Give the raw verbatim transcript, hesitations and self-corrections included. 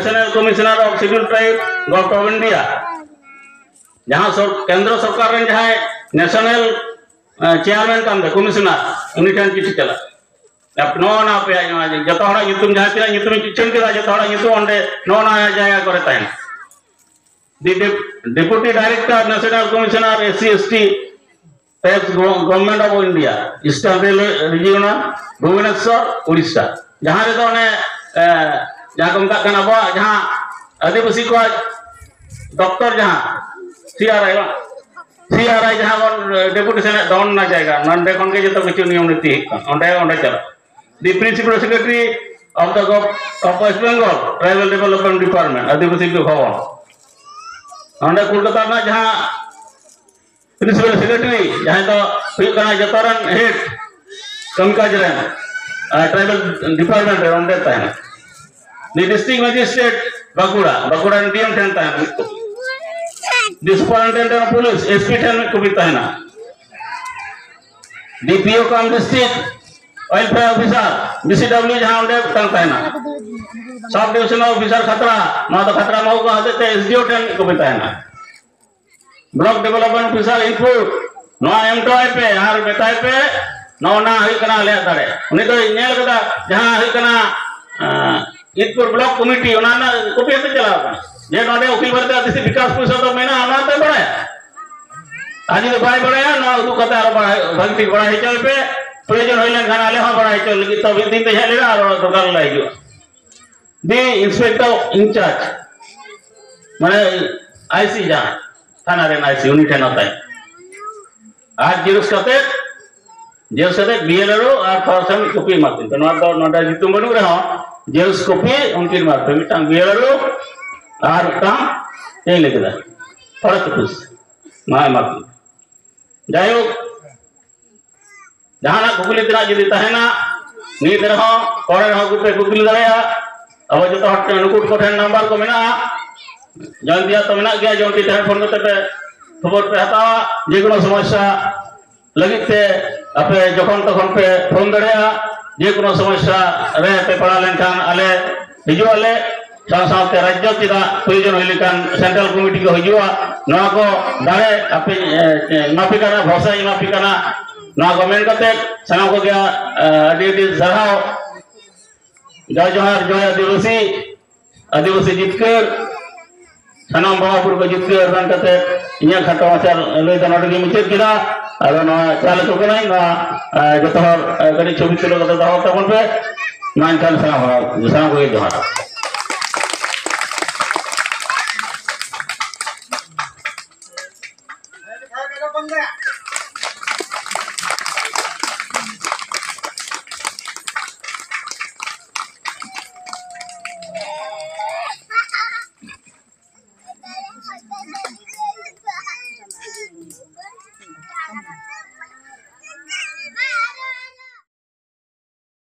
National Commissioner of Scheduled Tribe, Government of India, ᱡᱟᱦᱟᱸ ᱥᱚᱨ-, ᱠᱮᱱᱫᱨᱚ ᱥᱚᱨᱠᱟᱨ ᱨᱮᱱ ᱡᱟᱦᱟᱸᱭ ᱱᱮᱥᱚᱱᱟᱞ ᱪᱮᱭᱟᱨᱢᱮᱱ ᱠᱟᱱ ᱫᱚ ᱠᱚᱢᱤᱥᱚᱱᱟᱨ, ᱩᱱᱤ ᱴᱷᱮᱱ ᱪᱤᱴᱷᱤ ᱪᱟᱞᱟᱜ᱾ ᱱᱚᱜᱼᱚ ᱱᱟ ᱟᱯᱮᱭᱟᱜ ᱱᱚᱣᱟ ᱡᱚᱛᱚ ᱦᱚᱲᱟᱜ ᱧᱩᱛᱩᱢ, ᱡᱟᱦᱟᱸ ᱛᱤᱱᱟᱹᱜ ᱧᱩᱛᱩᱢᱤᱧ ᱩᱪᱷᱟᱹᱱ ᱠᱮᱫᱟ, ᱡᱚᱛᱚ ᱦᱚᱲᱟᱜ ᱧᱩᱛᱩᱢ ᱚᱸᱰᱮ ᱱᱚᱜᱼᱚ ᱱᱟ ᱡᱟᱭᱜᱟ ᱠᱚᱨᱮ ᱛᱟᱦᱮᱱᱟ᱾ The Dep-, Deputy Director, National Commissioner, S C S T, Tax Go-, Government of India, Eastern Railway Region, Bhubaneswar, Odisha. ᱡᱟᱦᱟᱸ ᱨᱮᱫᱚ ᱚᱱᱮ, ᱮ, ᱡᱟᱦᱟᱸ ᱠᱚ ᱢᱮᱛᱟᱜ ᱠᱟᱱᱟ ᱟᱵᱚᱣᱟᱜ ᱡᱟᱦᱟᱸ ᱟᱹᱫᱤᱵᱟᱹᱥᱤ ᱠᱚᱣᱟᱜ ᱫᱚᱯᱛᱚᱨ, ᱡᱟᱦᱟᱸ C R I ᱵᱟᱝ? C R I ᱡᱟᱦᱟᱸ ᱵᱚᱱ, ᱮ, deputation ᱮᱫ ᱫᱚ, ᱚᱱᱟ ᱡᱟᱭᱜᱟ, ᱱᱚᱸᱰᱮ ᱠᱷᱚᱱ ᱜᱮ ᱡᱚᱛᱚ ᱠᱤᱪᱷᱩ ᱱᱤᱭᱚᱢ ᱱᱤᱛᱤ ᱦᱩᱭᱩᱜ ᱠᱟᱱᱟ, ᱚᱸᱰᱮ, ᱚᱸᱰᱮ ᱪᱟᱞᱟᱜ᱾ The Principal Secretary of the Gov-, of West Bengal Tribal Development Department, ᱟᱹᱫᱤᱵᱟᱹᱥᱤ ᱵᱤᱵᱷᱟᱜᱽ᱾ ᱚᱸᱰᱮ ᱠᱳᱞᱠᱟᱛᱟ ᱨᱮᱱᱟᱜ ᱡᱟᱦᱟᱸ Principal Secretary, ᱡᱟᱦᱟᱸᱭ ᱫᱚ ᱦᱩᱭᱩᱜ ᱠᱟᱱᱟ ᱡᱚᱛᱚ ᱨᱮᱱ head ᱠᱟᱹᱢᱤ ᱠᱟᱡᱽ ᱨᱮᱱ, ᱟᱨ tribal department ᱨᱮ ᱚᱸᱰᱮ ᱛᱟᱦᱮᱱᱟ᱾ The District Magistrate Bankura, Bankura ᱨᱮᱱ D M ᱴᱷᱮᱱ ᱛᱟᱦᱮᱱᱟ ᱢᱤᱫ copy᱾ The Superintendent of Police, S P ᱴᱷᱮᱱ ᱢᱤᱫ copy ᱛᱟᱦᱮᱱᱟ᱾ D P O cum District Welfare Officer, B C W, ᱡᱟᱦᱟᱸ ᱚᱸᱰᱮ ᱢᱤᱫᱴᱟᱝ ᱛᱟᱦᱮᱱᱟ᱾ Sub Divisional Officer ᱠᱷᱟᱛᱲᱟ, ᱱᱚᱣᱟ ᱫᱚ ᱠᱷᱟᱛᱲᱟ ᱢᱚᱦᱚᱠᱩᱢᱟ ᱦᱚᱛᱮᱡ ᱛᱮ S D O ᱴᱷᱮᱱ ᱢᱤᱫ copy ᱛᱟᱦᱮᱱᱟ᱾ Block Development Officer Itpur, ᱱᱚᱣᱟ ᱮᱢ ᱦᱚᱴᱚ ᱟᱭ ᱯᱮ ᱟᱨ ᱢᱮᱛᱟᱭ ᱯᱮ, ᱱᱚᱜᱼᱚ ᱱᱟ ᱦᱩᱭᱩᱜ ᱠᱟᱱᱟ ᱟᱞᱮᱭᱟᱜ ᱫᱟᱲᱮ᱾ ᱩᱱᱤ ᱫᱚᱭ ᱧᱮᱞ ᱠᱟᱫᱟ ᱡᱟᱦᱟᱸ ᱦᱩᱭᱩᱜ ᱠᱟᱱᱟ, ᱟᱸ, ᱤᱛᱯᱩᱨ block committee, ᱚᱱᱟ ᱨᱮᱱᱟᱜ copy ᱟᱛᱮ ᱪᱟᱞᱟᱣ ᱠᱟᱱᱟ᱾ ᱡᱮ ᱱᱚᱰᱮ ᱚᱠᱷᱤᱞ ᱵᱷᱟᱨᱚᱛᱤᱭᱚ ᱟᱹᱫᱤᱵᱟᱹᱥᱤ ᱵᱤᱠᱟᱥ ᱯᱚᱨᱤᱥᱚᱫ ᱫᱚ ᱢᱮᱱᱟᱜᱼᱟ, ᱚᱱᱟ ᱛᱚᱭ ᱵᱟᱲᱟᱭᱟ᱾ ᱟᱨ ᱡᱩᱫᱤ ᱵᱟᱭ ᱵᱟᱲᱟᱭᱟ, ᱱᱚᱣᱟ ᱩᱫᱩᱜ ᱠᱟᱛᱮ ᱟᱨᱚ ᱵᱟᱲᱟᱭ, ᱵᱷᱟᱹᱜᱤ ᱴᱷᱤᱠ ᱵᱟᱲᱟᱭ ᱦᱚᱪᱚᱭ ᱯᱮ᱾ ᱯᱨᱚᱭᱳᱡᱚᱱ ᱦᱩᱭ ᱞᱮᱱᱠᱷᱟᱱ ᱟᱞᱮ ᱦᱚᱸ ᱵᱟᱲᱟᱭ ᱦᱚᱪᱚ ᱞᱟᱹᱜᱤᱫ ᱛᱚ ᱢᱤᱫ ᱫᱤᱱ ᱫᱚ ᱦᱮᱡ ᱞᱮᱱᱟ, ᱟᱨᱚ ᱫᱚᱨᱠᱟᱨ ᱞᱮ ᱦᱤᱡᱩᱜᱼᱟ᱾ The Inspector in charge, ᱢᱟᱱᱮ I C ᱡᱟᱦᱟᱸ ᱛᱷᱟᱱᱟ ᱨᱮᱱ I C, ᱩᱱᱤ ᱴᱷᱮᱱ ᱦᱟᱛᱟᱭ᱾ ᱟᱨ ᱡᱮᱨᱚᱠᱥ ᱠᱟᱛᱮ, ᱡᱮᱨᱚᱠᱥ ᱠᱟᱛᱮ B L R O ᱟᱨ ᱯᱷᱟᱨᱟᱥ ᱢᱤᱫ copy ᱮᱢᱟ ᱠᱤᱱ ᱯᱮ᱾ ᱱᱚᱣᱟ ᱫᱚ ᱱᱚᱰᱮ ᱧᱩᱛᱩᱢ ᱵᱟᱹᱱᱩᱜ ᱨᱮᱦᱚᱸ, ᱡᱮᱨᱚᱠᱥ copy ᱩᱱᱠᱤᱱ ᱮᱢᱟ ᱯᱮ, ᱢᱤᱫᱴᱟᱝ B L R O ᱟᱨ ᱢᱤᱫᱴᱟᱝ ᱪᱮᱫ ᱤᱧ ᱞᱟᱹᱭ ᱠᱮᱫᱟ, ᱯᱷᱟᱨᱟᱥ ᱚᱯᱷᱤᱥ, ᱱᱚᱣᱟ ᱮᱢᱟ ᱠᱤᱱ᱾ ᱡᱟᱭᱦᱳᱠ, ᱡᱟᱦᱟᱱᱟᱜ ᱠᱩᱠᱞᱤ ᱛᱮᱱᱟᱜ ᱡᱩᱫᱤ ᱛᱟᱦᱮᱱᱟ, ᱱᱤᱛ ᱨᱮᱦᱚᱸ, ᱯᱚᱨᱮ ᱨᱮᱦᱚᱸ ᱯᱮ ᱠᱩᱠᱞᱤ ᱫᱟᱲᱮᱭᱟᱜᱼᱟ᱾ ᱟᱵᱚ ᱡᱚᱛᱚ ᱦᱚᱲ ᱴᱷᱮᱱ, ᱱᱩᱠᱩ ᱠᱚ ᱴᱷᱮᱱ ᱱᱟᱢᱵᱟᱨ ᱠᱚ ᱢᱮᱱᱟᱜᱼᱟ, ᱡᱚᱭᱚᱱᱛᱤᱭᱟᱜ ᱛᱚ ᱢᱮᱱᱟᱜ ᱜᱮᱭᱟ, ᱡᱚᱭᱚᱱᱛᱤ ᱴᱷᱮᱱ ᱯᱷᱳᱱ ᱠᱟᱛᱮ ᱯᱮ ᱠᱷᱚᱵᱚᱨ ᱯᱮ ᱦᱟᱛᱟᱣᱟ᱾ ᱡᱮᱠᱳᱱᱳ ᱥᱚᱢᱚᱥᱥᱟ ᱞᱟᱹᱜᱤᱫ ᱛᱮ ᱟᱯᱮ ᱡᱚᱠᱷᱚᱱ ᱛᱚᱠᱷᱚᱱ ᱯᱮ ᱯᱷᱳᱱ ᱫᱟᱲᱮᱭᱟᱜᱼᱟ᱾ ᱡᱮᱠᱳᱱᱳ ᱥᱚᱢᱚᱥᱥᱟ ᱨᱮ ᱯᱮ ᱯᱟᱲᱟᱣ ᱞᱮᱱᱠᱷᱟᱱ ᱟᱞᱮ ᱦᱤᱡᱩᱜ ᱟᱞᱮ᱾ ᱥᱟᱶ ᱥᱟᱶᱛᱮ ᱨᱟᱡᱽᱡᱚ ᱪᱮᱫᱟᱜ ᱯᱨᱚᱭᱳᱡᱚᱱ ᱦᱩᱭ ᱞᱮᱠᱷᱟᱱ ᱥᱮᱱᱴᱨᱟᱞ ᱠᱚᱢᱤᱴᱤ ᱠᱚ ᱦᱤᱡᱩᱜᱼᱟ᱾ ᱱᱚᱣᱟ ᱠᱚ ᱫᱟᱲᱮ ᱟᱯᱮ ᱮᱢᱟ ᱯᱮ ᱠᱟᱱᱟ, ᱵᱷᱚᱨᱥᱟᱧ ᱮᱢᱟ ᱯᱮ ᱠᱟᱱᱟ᱾ ᱱᱚᱣᱟ ᱠᱚ ᱢᱮᱱ ᱠᱟᱛᱮ ᱥᱟᱱᱟᱢ ᱠᱚᱜᱮ ᱟᱹᱰᱤ ᱟᱹᱰᱤ ᱥᱟᱨᱦᱟᱣ᱾ ᱡᱚᱭ ᱡᱚᱦᱟᱨ, ᱡᱚᱭ ᱟᱹᱫᱤᱵᱟᱹᱥᱤ, ᱟᱹᱫᱤᱵᱟᱹᱥᱤ ᱡᱤᱛᱠᱟᱹᱨ, ᱥᱟᱱᱟᱢ ᱵᱚᱸᱜᱟ ᱵᱩᱨᱩ ᱠᱚ ᱡᱤᱛᱠᱟᱹᱨ ᱢᱮᱱ ᱠᱟᱛᱮ ᱤᱧᱟᱹᱜ ᱠᱷᱟᱴᱚ ᱢᱟᱪᱷᱟ ᱞᱟᱹᱭ ᱫᱚ ᱱᱚᱰᱮ ᱜᱮᱧ ᱢᱩᱪᱟᱹᱫ ᱠᱮᱫᱟ᱾ ᱟᱫᱚ ᱱᱚᱣᱟ ᱪᱟᱞ ᱟᱠᱚ ᱠᱟᱹᱱᱟᱹᱧ, ᱱᱚᱣᱟ ᱡᱚᱛᱚ ᱦᱚᱲ ᱠᱟᱹᱴᱤᱡ ᱪᱷᱚᱵᱤ ᱛᱩᱞᱟᱹᱣ ᱠᱟᱛᱮ ᱫᱚᱦᱚ ᱛᱟᱵᱚᱱ ᱯᱮ᱾ ᱢᱟ ᱮᱱᱠᱷᱟᱱ ᱥᱟᱱᱟᱢ ᱦᱚᱲ, ᱥᱟᱱᱟᱢ ᱠᱚᱜᱮ ᱡᱚᱦᱟᱨ᱾